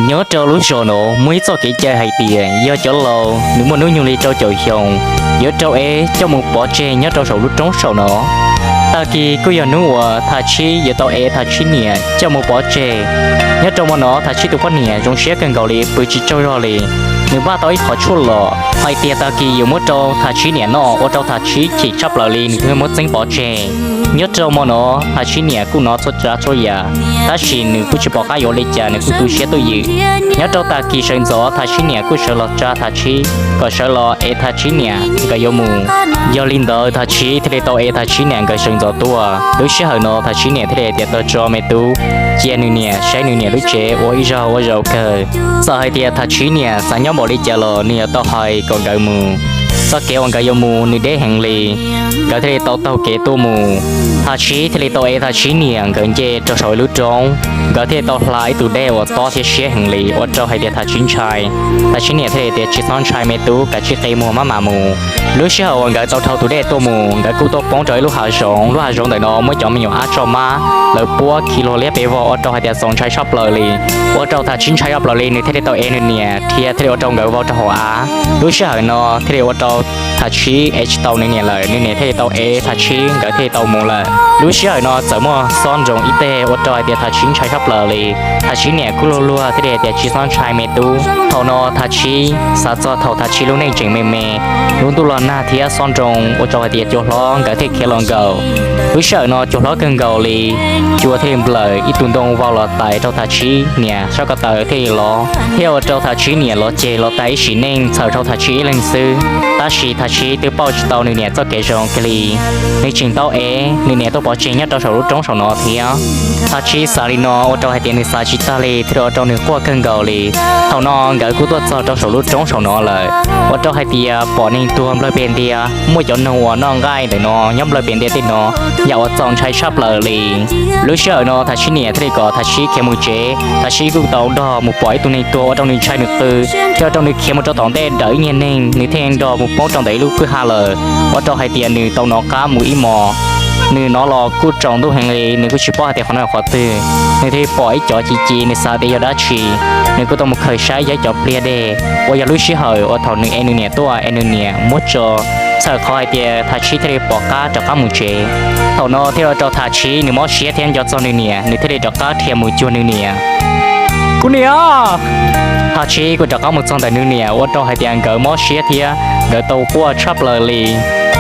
Nyob rau lub zos no muaj ib txoj kev cai hais tias yog cov laus nws muaj hnub nyoog li rau caum xyoo, yuav rau ev coj mus pov tseg nyob rau saum lub roob saum no. Tag kis kuj yog hnub uas Thaj Tsib yuav tau ev Thaj Tsib niam coj mus pov tseg. Nyob rau hmo no Thaj Tsib tus poj niam zoo siab kawg nkaus li, pw tsis tsaug zog li. Nws npaj tau ib qhov tshuaj los hais tias tag kis yuav muab rau Thaj Tsib niam noj, ua rau Thaj Tsib chim tshaj plaws li, nws thiaj muab txeeb pov tseg. Nyob rau hmo no Thaj Tsib niam kuj hnov txhua tsav txhua yam, tab sis nws kuj tsis pom qab yuav ua li cas, nws kuj tu siab tuaj ywm. Nyob rau tag kis sawv ntxov Thaj Tsib niam kuj sawv los tsa Thaj Tsib kom sawv los ev Thaj Tsib niam nkawd yuav mus. Yog li ntawd Thaj Tsib thiaj li tau ev Thaj Tsib niam nkawd sawv ntxov tuaj. Lub sij hawm no Thaj Tsib niam thiaj li hais tias, tag tso me tub, cia nws niam saib nws niam lub tsev ua ib zaug ua zaum kawg. Txawm hais tias Thaj Tsib niam xav nyob npaum li cas los nws yuav tau hais kom nkawd mus. Txoj kev uas nkawd yuav mus nws deb heev li, nkawd thiaj li tau taug kev tuaj mus. Thaj Tsib thiaj li tau ev Thaj Tsib niam nkawd nce rau saum ib lub roob, nkawd thiaj li tau hla ib tug dej uas tob thiab siab heev li, ua rau hais tias Thaj Tsib ntshai. Thaj Tsib niam thiaj li tias, tsis txhob ntshai me tub, kav tsij qe muag maj mam mus. Lub sij hawm uas nkawd tau dhau tus dej tuaj mus, nkawd kuj tuaj poob rau ib lub hav zoov, lub hav zoov ntawm no muaj cov me nyuam ab tso mab, lawv puab khi luag liab pes vog ua rau hais tias txaus ntshai tshaj plaws li. Ua rau Thaj Tsib ntshai tshaj plaws li, nws thiaj li tau ev nws niam dhia thiaj li ua rau nkawd vau rau hauv av. Lub sij hawm no thiaj li ua rau Thaj Tsib ev tsis tau nws niam lawm, nws niam thiaj li tau ev Thaj Tsib, nkawd thiaj li tau mus lawm. Lub sij hawm no txawm muaj xob nroos ib teg ua rau hais tias Thaj Tsib ntshai tshaj plaws li. Thaj Tsib niam kuj luag luag thiaj li hais tias, tsis txhob ntshai me tub. Thaum no Thaj Tsib xav txog thaum Thaj Tsib lub neej tseem me me, lub ntuj los nag thiab xob nroos ua rau hais tias cua hlob nkawd thiaj khiav los nkaum. Lub sij hawm no cua hlob kawg nkaus li, cua thiaj li nplawm ib tug ntoo vau los tais rau Thaj Tsib niam sab ko taw thiaj li los, thiaj ua rau Thaj Tsib niam los ceg los tag ib sim neej txhawm rau Thaj Tsib ib leeg xwb. Tab sis Thaj Tsib twb pauj tsis tau nws niam txoj kev zoo kiag li, nws tseem tau ev nws niam tuaj pov tseg nyob rau saum lub roob saum no thiab. Thaj Tsib xav li no ua rau hais tias nws xav tsis tag li thiaj li ua rau nws quaj kawg nkaus li. Thaum no nkawd kuj tuaj txog rau saum lub roob saum no lawm, ua rau hais tias pom neeg tuag nplawg pes ntia, muaj cov noog uas noj nqaij ntawm no nyob nplawg pes ntia tej no, yam uas txaus ntshai tshaj plaws li. Lub sij hawm no Thaj Tsib niam thiaj li kom Thaj Tsib khiav mus tsev. Thaj Tsib kuj tau nrog mus pom ib tug neeg tuag ua rau nws ntshai nws qw, thiaj ua rau nws khiav mus rau tom ntej daws ib nyuag neeg, nws thiaj nrog mus poob rau ntawm ib lub kwj ha lawm, ua rau hais tias nws tau hnov qab mus ib hmos. Nws hnov los kuj tsaus ntuj heev li, nws kuj tsis paub hais tias qhov no yog qhov twg. Nws thiaj pom ib cov ci ci, nws xav tias yog dab tsi, nws kuj tau mus khaws saib yog ib cov pliag dej, uas yog lub sij hawm uas thaum nws ev nws niam tuaj es nws niam muab tso, txhawm qhov hais tias Thaj Tsib thiaj li pom qab rov qab mus tsev. Thaum no thiaj ua rau Thaj Tsib nws mob siab thiab nco txog nws niam, nws thiaj li rov qab dhia mus cuag nws niam. Kuv niam! Thaj Tsib kuj rov qab mus txog ntawm nws niam, ua rau hais tias nkawd mob siab thiab nkawd tau quaj tshaj plaws li.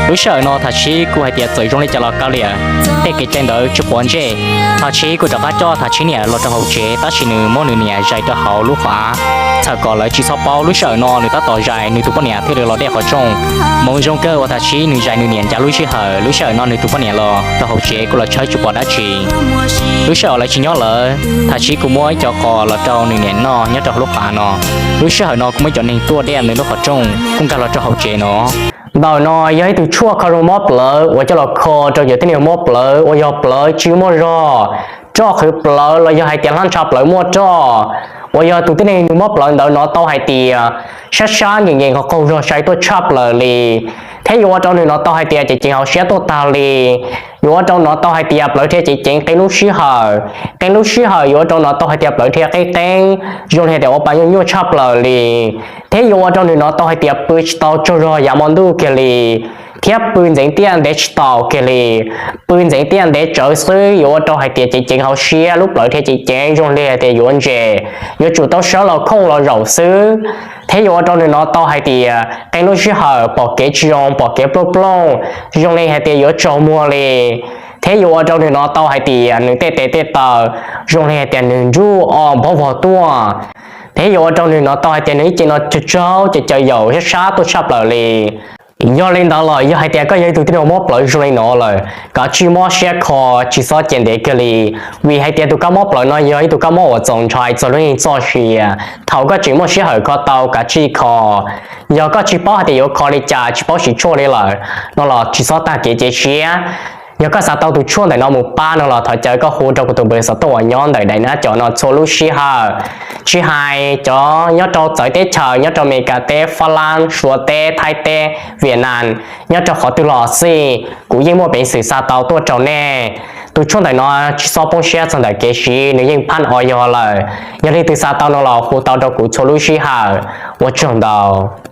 Lub sij hawm no Thaj Tsib kuj hais tias txawm zoo li cas los kav liam, tej kev cai ntawd tsis quav ntsej. Thaj Tsib kuj rov qab coj Thaj Tsib niam los rau hauv tsev, tab sis nws muab nws niam zais rau hauv lub qhov av, txhawm kom lawv tsis txhob paub. Lub sij hawm no nws tab tom zais, nws tus poj niam thiaj li los dej qhov rooj. Hmoov zoo kawg uas Thaj Tsib nws zais nws niam ncaj lub sij hawm. Lub sij hawm no nws tus poj niam los rau hauv tsev kuj los tshawb tsis pom dab tsi. Lub sij hawm lawv tsis nyob lawm, Thaj Tsib kuj muab ib co qos los rau nws niam noj nyob rau hauv lub qhov av no. Lub sij hawm no kuj muaj ib cov neeg tuaj dej nws lub qhov rooj kuj nkag los rau hauv tsev no. Ntawm no yog ib tug tshuaj kho zoo mob plawv uas coj los kho rau cov tib neeg mob plawv uas yog plawv tsis muaj zog, roj qhwv plawv los yog hais tias hlab ntsha plawv muaj roj, uas yog tus tib neeg nws mob plawv ntawd hnov tau hais tias sab sab nkees nkees qaug qaug zog sai tuaj tshaj plaws li, thiab yuav ua rau nws hnov tau hais tias cev ceev hauv siab tuaj tag li. Yuav ua rau hnov tau hais tias plawv dhia cev ceev qee lub sij hawm, qee lub sij hawm yuav ua rau hnov tau hais tias plawv dhia qeb qeeb, zoo li hais tias ua pa nyuaj nyuaj tshaj plaws li. Thiab yuav ua rau nws hnov tau hais tias pw tsis tau tsaug zog yav hmo ntuj kiag li, thiab pw ntxeev tiaj ntev tsis tau kiag li. Pw ntxeev tiaj ntev tsawv xwb yuav ua rau hais tias cev ceev hauv siab, lub plawv dhia cev ceev zoo li hais tias yuav ntses, yuav tsum tau sawv los khooj los zaum xwb. Thiab yuav ua rau nws hnov tau hais tias qee lub sij hawm pom kev tsis zoo, pom kev plooj plooj, zoo li hais tias yuav tsaus muag li. Thiab yuav ua rau nws hnov tau hais tias nws tej tes tej taw zoo li hais tias nws ntsuj o npov vog tuaj. Thiab yuav ua rau nws hnov tau hais tias nws ib ce no tsaug tsaug caws yaum sab sab tuaj tshaj plaws li. Yog li ntawd los yog hais tias koj yog ib tug tib neeg mob plawv zoo li no lawm, kav tsij mob siab kho, tsis txhob cia ntev kiag li, vim hais tias tus kab mob plawv no yog ib tug kab mob uas txaus ntshai txog lub neej txoj sia. Thaum koj tseem muaj sij hawm kho tau kav tsij kho. Yog koj tsis paub hais tias yuav kho li cas, tsis paub siv tshuaj li lawm no los tsis txhob tag kev cia siab. Yog koj xav tau tus tshuaj ntawm no mus pab no los thov caw koj hu rau kuv tus npawb xov tooj uas nyob ntawm daim nab cov no txhua lub sij hawm. Tsis hais cov nyob rau txawv teb chaws, nyob rau Amelikas teb, Fab Lab, Suav teb, Thaib teb, Vietnam, nyob rau qhov twg los xij, kuv yeej muaj peev xwm xa tau tuaj rau nej. Tus tshuaj ntawm no tsis txhob poob siab txog ntawm kev siv, nws yeej phab o yog lawm. Yog leej twg xav tau no los hu tau rau kuv txhua lub sij hawm. Ua tsaug ntau.